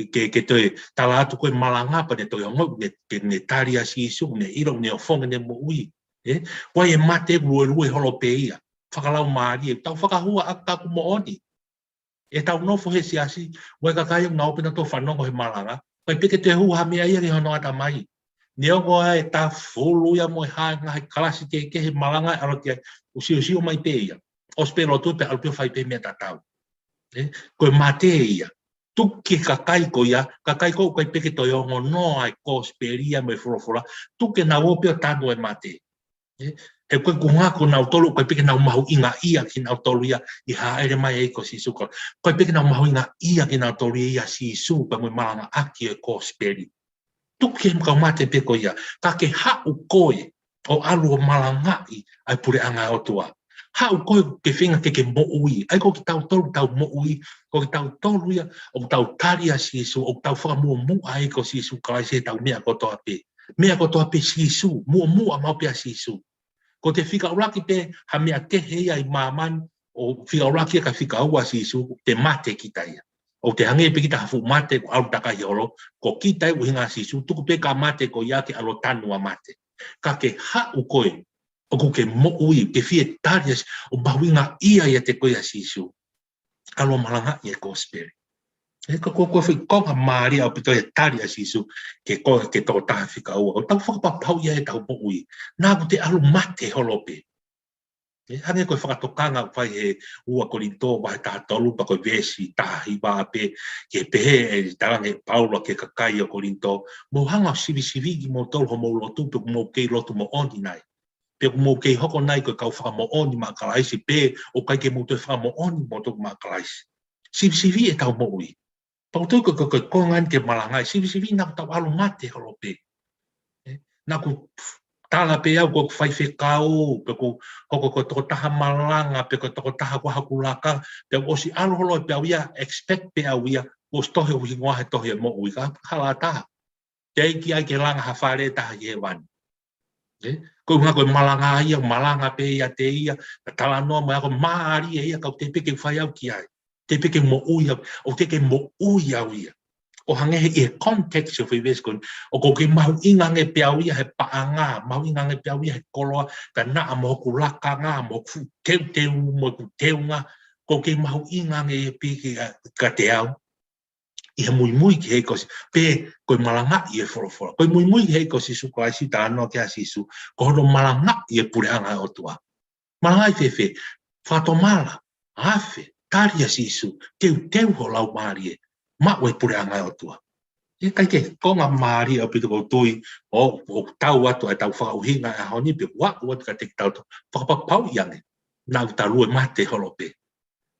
ke, ke toe tala atu ko e malanga pea ne toe ongoʻi, ne, ke ne tali ʻa Sīsū, ne ʻilo, ne ʻofongi ʻene moʻui. ʻE, ko e mate luelue holo pē ia. Fakalaumālie, tau fakahua ʻaki ʻoku moʻoni. ʻEtau nofo he siasi, ʻoku ʻi ai e kakai ʻoku nau ope nautolu fanongo he malanga, ʻikai pē ke toe hū ha meʻa ia ki hono ʻatamai. Neongo ʻa e tafulu ia mo e hā e ngaahi kalasi kehekehe malanga ʻe ʻalu ki ai, ʻo siosio mai pē ia. ʻOsi pē lotu pea ʻalu pē ʻo fai pē meʻa tatau. ʻE, ko e mate ia. Tuku ki he kakai ko ia, kakai ko ē ʻoku ʻikai pē ke toe ongonoa e kosipeli ia mo e folofola, tuku ke nau ope ʻo tanu e mate. ʻE, he ko e ʻuhinga ko nautolu, ʻoku ʻikai pē ke nau mahuʻingaʻia kinautolu ia ʻi he hāʻele mai ʻa e ʻEiki ko Sīsū Kalaisi. ʻOku ʻikai pē ke nau mahuʻingaʻia kinautolu ia ʻia Sīsū pea mo e malangaʻaki ʻo e kosipeli. Tuku ki he kau mate pē ko ia, ka ke haʻu koe ʻo ʻalu ʻo malangaʻi ʻa e puleʻanga ʻo e ʻOtua. Haʻu koe ke feinga ke ke moʻui. ʻA ia ko kitautolu ʻoku tau moʻui, ko kitautolu ia ʻoku tau tali ʻa Sīsū, ʻoku tau fakamuʻomuʻa ʻa e ʻEiki ko Sīsū Kalaisi heʻetau meʻa kotoa pē. Meʻa kotoa pē Sīsū, muʻomuʻa maʻu pē ʻa Sīsū. Ko ʻete fika ʻuluaki pē ha meʻa kehe ia ʻi māmani, ʻo fika ʻuluaki ia kae fika ua ʻa Sīsū, te mate kita ia. ʻOku te hangē pē kita ha fuʻu mate, kuo ʻalu takai holo, ko kita ia ʻuhinga ʻa Sīsū, tuku pē ʻa e mate ko ia ke ʻalu ʻo tanu ʻa e mate. Ka ke haʻu koe, ʻoku ke moʻui, ke fie tali ʻa Sī-, ʻo mahuʻingaʻia ʻiate koe ʻa Sīsū. ʻAlu ʻo malangaʻi e kosipeli. ʻE, ko, ko, ko e foʻi konga mālie ʻaupito e tali ʻa Sīsū ki he ko, ki he tokotaha fika ua. ʻOku tau fakapapauʻi ʻetau moʻui. Naʻa ku te ʻalu mate holo pē. ʻE, hangē ko e fakatokanga ʻoku fai he ua Kolinitō vahe taha tolu pea ko e veesi taha hiva pē, ke pehē ʻe talaange ʻe Paula ki he kakai ʻo Kolinitō, mou hanga ʻo sivisiviʻi kimoutolu hoʻomou lotu pe ʻoku mou kei lotu moʻoni nai. Pe ʻoku mou kei hoko nai ko e kau fakamoʻoni maʻa Kalaisi pe ʻoku ʻikai ke mou toe fakamoʻoni moutolu maʻa Kalaisi. Sivisiviʻi ʻetau moʻui. Pau tui ko, ko, ko e konga eni ke malangaʻi, sivisiviʻi naʻa ku tau ʻalu mate holo pē. ʻE, naʻa ku tala pē au ko e faifekau, pe ʻoku hoko ko e tokotaha malanga, pe ko e tokotaha ko haku laka, pe ʻosi ʻalu holo pē au ia, expect pē au ia, ʻosi tohi ʻo hingoa he tohi ʻo e moʻui ka, hala taha. Teʻeki ai ke langa ha fale taha ki hēvani. ʻE, ko e ʻuhinga ko e malanga ia, malanga pē ia te ia, ka talanoa mai ako mālie ia, kau te pē ke fai au ki ai. Te pē ke moʻui au, ʻoku te ke moʻui au ia. ʻO hangē he ʻi he context ʻo e foʻi veesi ko eni, ʻoku ke mahuʻinga ange pē au ia he paʻanga, mahuʻinga ange pē au ia he koloa, ka naʻa mo hoku lakanga, mo hoku teuteu, mo hoku teunga, ʻoku ke mahuʻinga ange pē ki, kiate au. ʻI he muimui ki he ʻEiki ko Sī-, pe ko e malangaʻi e folofola. Ko e muimui ki he ʻEiki ko Sīsū Kalaisi, talanoa ki ai ʻa Sīsū, ko hono malangaʻi e puleʻanga ʻo e ʻOtua. Malangaʻi fēfē? Fakatomala, afe, tali ʻa Sīsū, teuteu ho laumālie, maʻu e puleʻanga ʻo e ʻOtua. ʻE, ʻikai ke, konga mālie ʻaupito ʻoku ou tui, ʻo, ʻoku tau atu ʻetau fakaʻuhinga ʻa e ʻaho ni, pe ʻoku aʻu atu kiate kitautolu, fakapapauʻi ange, naʻa ku ta lue mate holo pē.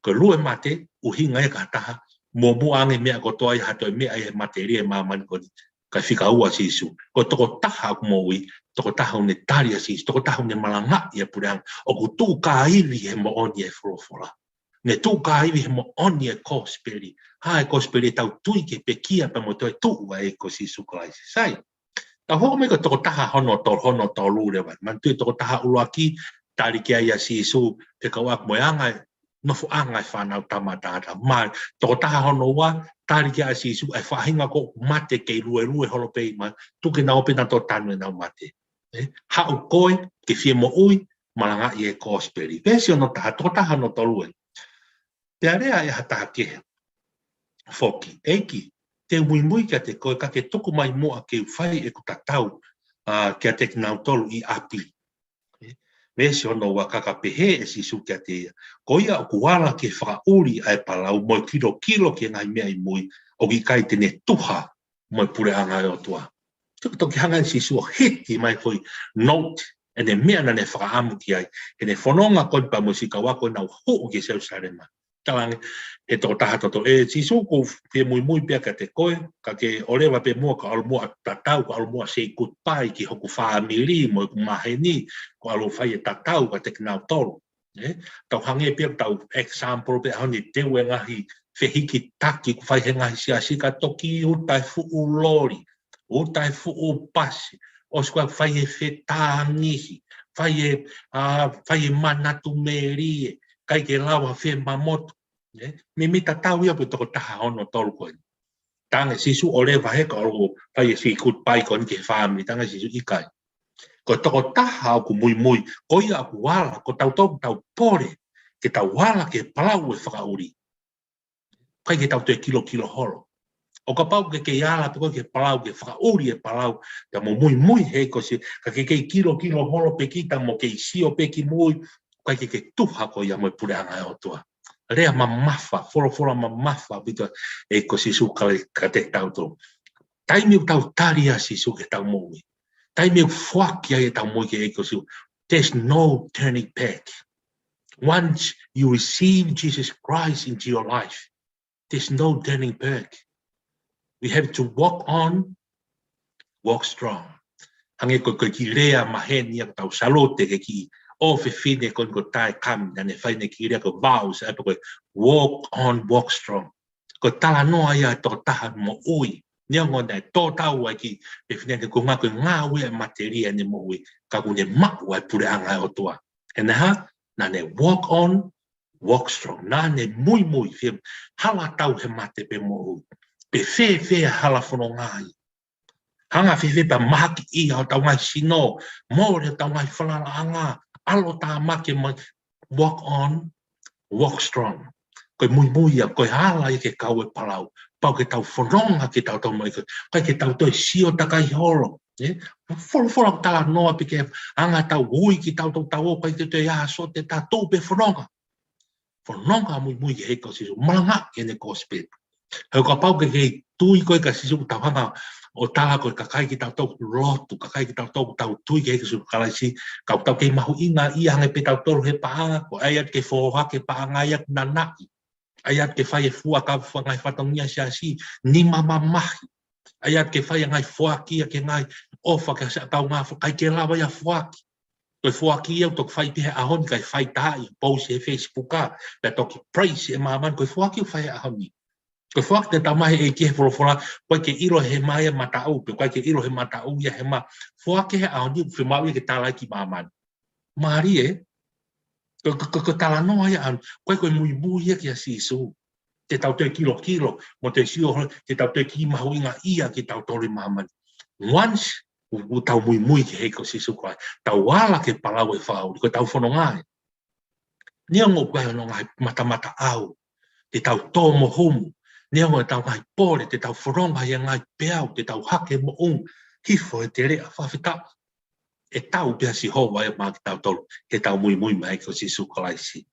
Ko e lue mate, ʻuhinga ia ki ha taha, muʻomuʻa ange meʻa kotoa ia ha toe meʻa ia he matelie ʻo e māmani ko eni, kae fika ua ʻa Sīsū. Ko e tokotaha ʻoku moʻui, tokotaha ʻoku ne tali ʻa Sīsū, tokotaha ʻoku ne malangaʻi e puleʻanga, ʻoku tuʻukāivi he moʻoni e folofola. Ne tuʻukāivi he moʻoni e kosipeli. Hā e kosipeli? ʻEtau tui ki he pekia pea mo e toetuʻu ʻa e ʻEiki ko Sīsū Kalaisi. Sai. Tau hoko mai ko e tokotaha hono tolu, hono tolu leva. Manatuʻi e tokotaha ʻuluaki, tali ki ai ʻa Sīsū, fekauʻaki mo e anga e, nofoʻanga e Fānautama ʻa Tangata. Mai, tokotaha hono ua, tali ki ai ʻa Sīsū, ʻa e faʻahinga ko ē ʻoku mate kei luelue holo pē ʻi māmani, tuku ke nau ope nautolu ʻo tanu ʻenau mate. ʻE, haʻu koe, ke fie moʻui, malangaʻi e kosipeli. Veesi hono taha, tokotaha hono tolu ē. Pea lea ʻe ha taha kehe foki, ʻEiki, te u muimui kiate koe, ka ke tuku mai muʻa ke u fai ʻeku tatau, ʻa, kiate kinautolu ʻi ʻapi. Veesi hono ua, ka ka pehē ʻe Sīsū kiate ia, ko ia ʻoku ala ke fakaʻuli ʻa e palau mo e kilokilo ki he ngaahi meʻa ʻi mui, ʻoku ʻikai te ne tuha mo e puleʻanga ʻo e ʻOtua. Te u toki hanga ʻe Sīsū ʻo hiti mai foʻi note, ʻene meʻa naʻa ne fakaʻamu ki ai, ke ne fononga ko eni pea mo e siʻi kau ako ʻenau hū ki Selūsalema. Talaange he tokotaha toto, ʻE Sīsū, ʻoku ou fie muimui pē kiate koe, ka ke ʻoleva pē muʻa ka ʻalu muʻa tatau, ka ʻalu muʻa say goodbye ki hoku fāmili mo ʻeku maheni, ka ʻalu fai e tatau kiate kinautolu. ʻE, tau hangē pē ia, tau example pē ʻaho ni, teu e ngaahi fehikitaki ʻoku fai he ngaahi siasi ka toki uta e fuʻu loli, uta e fuʻu pasi, ʻosi ko ia fai e fetāngihi, fai e, ʻa, fai e manatu melie, ʻikai ke lava fie mamotu. ʻE, meimei tatau ia pē tokotaha hono tolu ko eni. Talaange Sīsū ʻoleva he ka ʻalu fai e say goodbye ko eni ki he fāmili, talaange Sīsū ʻikai. Ko e tokotaha ʻoku muimui, ko ia ʻoku ala, ko tautolu tau pole, ke tau ala ki he palau e fakaʻuli. ʻIkai ke tau toe kilokilo holo. ʻO kapau ke kei ala pē koe ki he palau, ke fakaʻuli e palau, ka mo muimui he ʻEiki ko Sī-, ka ke kei kilokilo holo pē kita mo kei sio pē ki mui, ʻikai ke ke tuha koe ia mo e puleʻanga ʻo e ʻOtua. Lea mamafa, folofola mamafa ʻaupito e ʻEiki ko Sīsū Kalaisi kiate kitautolu. Taimi ʻoku tau tali ai ʻa Sīsū ke tau moʻui, taimi ʻoku foaki ai ʻetau moʻui ki he ʻEiki ko Sīsū, there's no turning back. Once you receive Jesus Christ into your life, there's no turning back. We have to walk on, walk strong. Hangē ko e, ko e kiʻi lea maheni ia ʻoku tau salote ki he kiʻi ʻofefine ko eni ko Tae Kami, naʻa ne fai ʻene kiʻi lea ko e vows, ʻa ia ko e walk on, walk strong. Ko e talanoa ia ʻa e tokotaha moʻui. Neongo naʻe tō tau ai e kiʻi fefine ko e ʻuhinga ko e ngāue ʻa e matelie ʻene moʻui, ka kuo ne maʻu ʻa e puleʻanga ʻo e ʻOtua. He naʻe hā? Naʻa ne walk on, walk strong. Naʻa ne muimui, fie hala tau he mate pe moʻui. Pe fēfē hala fononga ai. Hanga fēfē pea mahakiʻia hotau ngaahi sino, mole hotau ngaahi falalaʻanga, ʻalu tāmaki mo e walk on, walk strong. Ko e muimui ia, ko e hala ia ki he kau ʻo e palau. Pau ke tau fononga kitautolu mo e ʻEiki. ʻIkai ke tau toe sio takai holo. ʻE? Folofola ʻoku talanoa pē ki he anga ʻetau ui kitautolu, tau ō ʻikai ke toe ʻi ai ha sote, tau tuʻu pē fononga. Fononga muimui ki he ʻEiki ko Sīsū. Malangaʻi ʻene kosipeli. He kapau ʻoku ke kei tui koe kia Sīsū, tau hanga ʻo tala ko e kakai kitautolu lotu, kakai kitautolu tau tui ki he ʻEiki ko Sīsū Kalaisi, ka tau kei mahuʻingaʻia ange pē tautolu he paʻanga, ko e ʻai atu ke foaki e paʻanga ia ʻoku nanaʻi. ʻAi atu ke fai e fua ka fua ngaahi fatongia siasi, nima mamahi. ʻAi atu ke fai e ngaahi foaki ia ki he ngaahi ʻofa ki he siʻa kaungā fo-, ʻikai ke lava ia foaki. Ko e foaki ia ʻoku toki fai pē he ʻaho ni, kae fai taʻi, post he Facebook ā, pea toki praise e māmani, ko e foaki ʻoku fai he ʻaho ni. Ko e foaki te tamai e ki he folofola, ʻoku ʻikai ke ʻilo he mā ia mataʻu, pe ʻoku ʻikai ke ʻilo he mataʻu ia he mā. Foaki he ʻaho ni, ʻoku fiemaʻu ia ke tala ki māmani. Mālie, ko, ko, ko, ko e talanoa ia ʻaʻana, ko e, ko e muimui ia kia Sīsū. Te tau toe kilokilo, mo toe sio holo, te tau toe kei mahuʻingaʻia kitautolu ʻi māmani. Once, ʻoku, ʻoku tau muimui ki he ʻEiki ko Sīsū Kalaisi, tau ala ki he palau ʻo e Fakaʻuli, ko ʻetau fononga ē. Neongo ʻoku ʻi ai hono ngaahi matamataʻau, te tau tō mo humu, neongo ʻetau ngaahi pole, te tau fononga ʻi he ngaahi peau, te tau hake moʻunga, hifo he teleʻa, fakafetaʻi. ʻE tau pē ʻa Sihova ia maʻa kitautolu, ke tau muimui maʻa e ʻEiki ko Sīsū Kalaisi.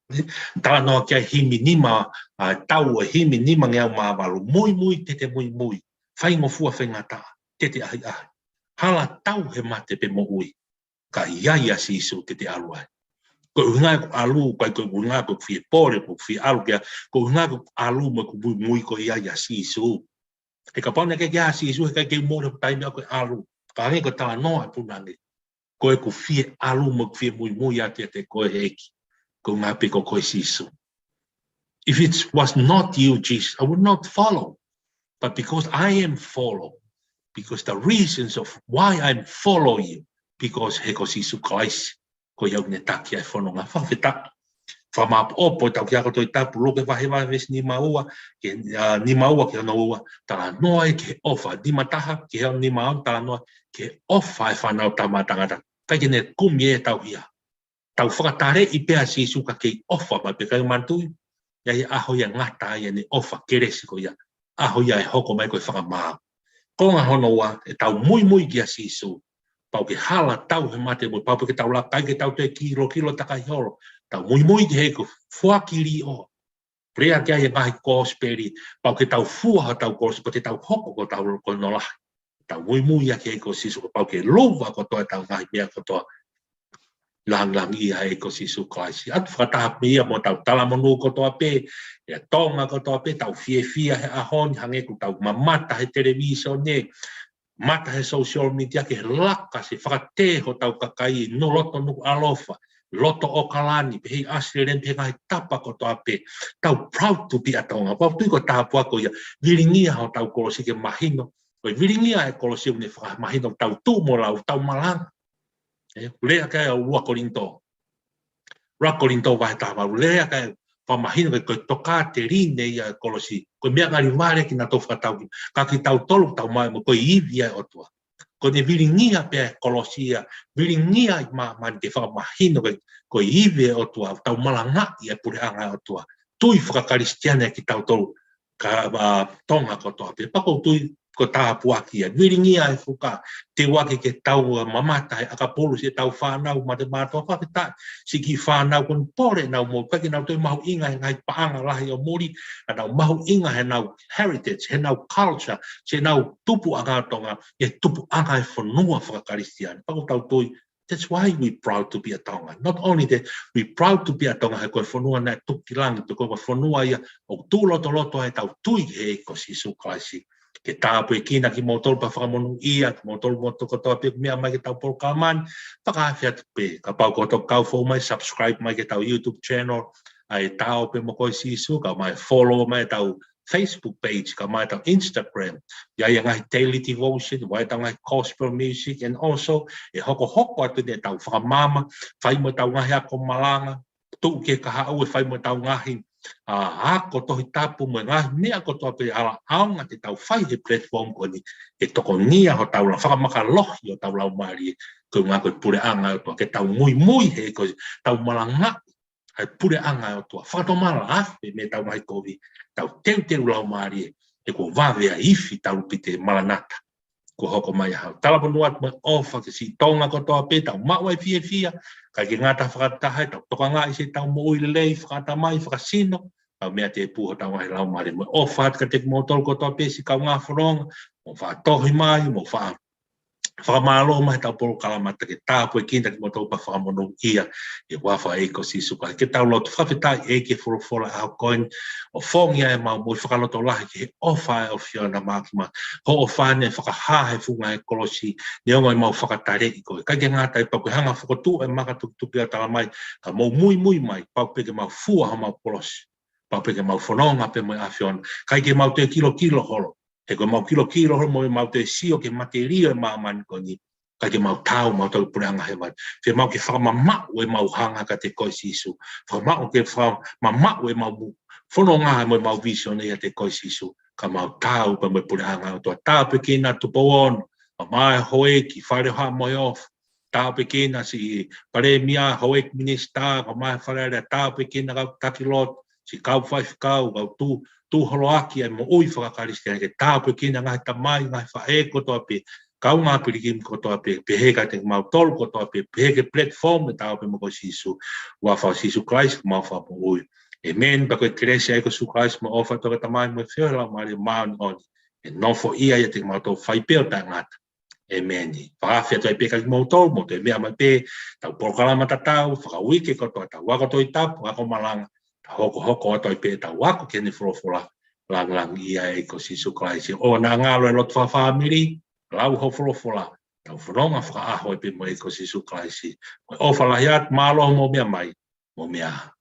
Talanoa ki ai e himi nima, ʻa, tau e himi nimangeau mā valu, muimui te te muimui, faingofua faingataʻa, te te ʻahiʻahi. Hala tau he mate pe moʻui, ka ʻi ai ʻa Sīsū te te ʻalu ai. Ko e ʻuhinga ʻeku ʻalu, ʻikai ko e ʻuhinga ko ʻeku fie pole, ko ʻeku fie ʻalu ki ai, ko e ʻuhinga ko ʻeku ʻalu mo ʻeku muimui ko ia ʻia Sīsū. He kapau naʻe ʻikai ke ʻi ai ʻa Sīsū, heʻikai ke u mole he taimi ʻoku ou ʻalu. Ka hangē ko e talanoa ʻa e punake. Ko ʻeku fie ʻalu mo ʻeku fie muimui atu kiate koe ʻEiki. Ko e ʻuhinga pē ko koe Sīsū. If it was not you, Jesus, I would not follow. But because I am follow, because the reasons of why I'm follow you, because he ko Sīsū Kalaisi, ko ia ʻoku ne taki ʻa e fononga, fakafetaʻi. Fakamāʻopoʻopo ʻetau kiʻi ako Tohi Tapu, Luke vahe valu veesi nima ua, ki he, ʻa, nima ua ki he ono ua, talanoa ia ki he ʻofa, nima taha ki he nima ono, talanoa ki he ʻofa ʻa e Fanautama ʻa Tangata. ʻIkai ke ne kumi ʻetau hia. Tau fakataleʻi pē ʻa Sīsū ka kei ʻofa mai pē, ʻikai manatuʻi. ʻI ai e ʻaho ia ʻe ngata ai ʻene ʻofa kelesi ko ia. ʻAho ia ʻe hoko mai ko e fakamaau. Konga hono ua, ʻetau muimui kia Sīsū. Pau ke hala tau he mate mo pau pē ke tau laka ai ke tau toe kilokilo takai holo. Tau muimui ki he ʻEiki ko e foaki liʻoa. Lea ki ai e ngaahi kosipeli, pau ke tau fua hotau kolosi, pau ke tau hoko ko hotau konolahi. Tau muimui ia ki he ʻEiki ko Sīsū, pau ke luva kotoa ʻetau ngaahi meʻa kotoa. Langilangiʻia e ʻEiki ko Sīsū Kalaisi. ʻOatu fakataha pē ia mo hotau talamonū kotoa pē, ʻa Tonga kotoa pē, tau fiefia he ʻaho ni, hangē ko ʻetau mamata he televīsone, mata he social media ke laka ʻo fakatē hotau kakai ʻi Nukuʻalofa, loto ʻAokalani, pehē ʻi ʻAositelēlia, pehē ngaahi tapa kotoa pē. Tau proud to be a Tonga. Pau tui ko e tāpuaki ko ia, vilingia hotau kolosi ke mahino. Ko e vilingia e kolosi ʻoku ne fakamahino tau tuʻu mo lau, tau malanga. ʻE, lea ki ai ʻa Ua Kolinitō. Ua Kolinitō vahe taha valu, lea ki ai, fakamahino ko e tokāteline ia e kolosi. Ko e meʻa ngali vale kinautolu fakatau ki. Ka kitautolu tau mai mo ko e ivi ia e ʻOtua. Ko ʻene vilingia pē e kolosi ia, vilingia ʻi māmani ke fakamahino ko e, ko e ivi e ʻOtua, tau malangaʻi e puleʻanga e ʻOtua. Tui fakakalisitiane kitautolu, ka, ʻa, Tonga kotoa pē. Pea ʻoku ou tui ko e tāpuaki ia. Vilingia e fuka, teuaki ke tau mamata he ʻakapulu siʻetau fānau, mate mātuʻa, fakafetaʻi siʻi kiʻi fānau ko eni pole ʻenau moʻui, ʻikai ke nau toe mahuʻinga he ngaahi paʻanga lahi ʻo muli, ka nau mahuʻinga heʻenau heritage, heʻenau culture, siʻenau tupuʻanga Tonga, ʻi he tupuʻanga e fonua fakakalisitiane. Pea ʻoku tau tui, that's why we proud to be a Tongan. Not only that, we proud to be a Tongan, he ko e fonua naʻe tuku ki langi, he ko e fonua ia ʻoku tuʻu lotoloto ai ʻetau tui he ʻEiki ko Sīsū Kalaisi. Ke tāpuekina kimoutolu pea fakamonūʻia kimoutolu mo e tokotaha kotoa pē ʻoku meʻa mai ki heʻetau polokalama ni, fakaafe atu pē. Kapau ʻoku ke kau foʻou mai, subscribe mai ki heʻetau YouTube channel, ʻa e Ta ō pē mo koe Sīsū, kae ʻumaʻā e follow mai ʻetau Facebook page, kae ʻumaʻā ʻetau Instagram. ʻI ai e ngaahi daily devotion, ʻi ai ʻetau ngaahi gospel music, and also, ʻe hokohoko atu eni ʻetau fakamaama, fai mo ʻetau ngaahi ako malanga, tuʻu ki he kahaʻu ʻe fai mo ʻetau ngaahi, ʻa, ako Tohi Tapu mo e ngaahi meʻa kotoa pē ʻa e ʻaonga te tau fai he platform ko eni, ʻe tokonia hotau lau, fakamakalohi hotau laumālie, ko e ʻuhinga ko e puleʻanga ʻo e ʻOtua, ke tau muimui he ko e tau malangaʻi ʻa e puleʻanga ʻo e ʻOtua. Fakatomala afe mei heʻetau ngaahi kovi, tau teuteu laumālie, he kuo vave ʻa e ifi talu pē te Maranata. Kuo hoko mai ʻa e hau. Talamonū atu mo e ʻofa ki he siʻi Tonga kotoa pē, tau maʻu ʻa e fiefia, kae ʻikai ke ngata fakataha, tau tokangaʻi siʻetau moʻui lelei, fakaʻatamai, fakasino, tau meʻa tēpū hotau ngaahi laumālie mo e ʻofa atu kiate kimoutolu kotoa pē siʻi kaungā fononga, mou faʻa tohi mai, mou faʻa fakamālō mai heʻetau polokalama, ke tāpuekina kimoutolu pea fakamonūʻia ʻi he huafa ʻo e ʻEiki ko Sīsū Kalaisi. Ke tau lotu. Fakafetaʻi ʻEiki he folofola ʻa e ʻaho ko eni, ʻoku fonu ia ʻemau moʻui, fakalotolahi ki he ʻofa ʻa e ʻAfiona maʻa kimautolu. Hoʻo ʻofa naʻe fakahā he funga ʻo e kolosi, neongo ʻemau fakataleʻi koe. ʻIkai ke ngata ai, pea kuo ke hanga ʻo fokotuʻu e maka tukituki ʻo talamai, ka mou muimui mai, pau pē ke mau fua homau kolosi. Pau pē ke mau fononga pē mo e ʻAfiona. ʻIkai ke mau toe kilokilo holo. He ko ʻemau kilokilo holo mo ʻemau toe sio ki he matelie ʻo e māmani ko eni, ʻikai ke mau taau mo e puleʻanga hēvani. Fiemaʻu ke fakamamaʻu ʻemau hanga kiate koe Sīsū. Fakamamaʻu ke fakamamaʻu ʻemau fononga mo ʻemau vīsone ʻiate koe Sīsū. Ka mau taau pē mo e puleʻanga ʻo e ʻOtua. Tāpuekina Tupou Ono, kae ʻumaʻā e houʻeiki, Fale ʻo e Haʻa Moheofo. Tāpuekina siʻi Palēmia, houʻeiki minisitā, kae ʻumaʻā e Fale Alea. Tāpuekina kau taki lotu, siʻi kau faifekau, kau tū, tūholoaki ʻa e moʻui faka-Kalisitiane. Ke tāpuekina ngaahi tamai, ngaahi faʻē kotoa pē, kaungā pilikimi kotoa pē, pehē kiate kimautolu kotoa pē, pehē ki he platform ʻe Tau Pē Mo Koe Sīsū, huafa ʻo Sīsū Kalaisi ko homau Fakamoʻui. ʻĒmeni. Pea ko e kelesi ʻa e ʻEiki ko Sīsū Kalaisi mo e ʻofa ʻa e ʻOtua ko e Tamai mo e feohi ʻa e Laumālie Māʻoniʻoni, ke nofo ia ʻiate kimautolu fai pē ʻo taʻengata. ʻĒmeni. Fakaafe atu ai pē kiate kimoutolu, mou toe meʻa mai pē heʻetau polokalama tatau fakauike kotoa, ʻetau ako Tohi Tapu, ako malanga, tau hokohoko atu ai pē ʻetau ako ki heʻene folofola. Langilangiʻia e ʻEiki ko Sīsū Kalaisi. ʻOua naʻa ngalo e lotu fakafāmili, lau hoʻo folofola, tau fononga fakaʻaho ai pē mo e ʻEiki ko Sīsū Kalaisi. Mo e ʻofa lahi atu, mālō hoʻomou meʻa mai, mou meʻa ā.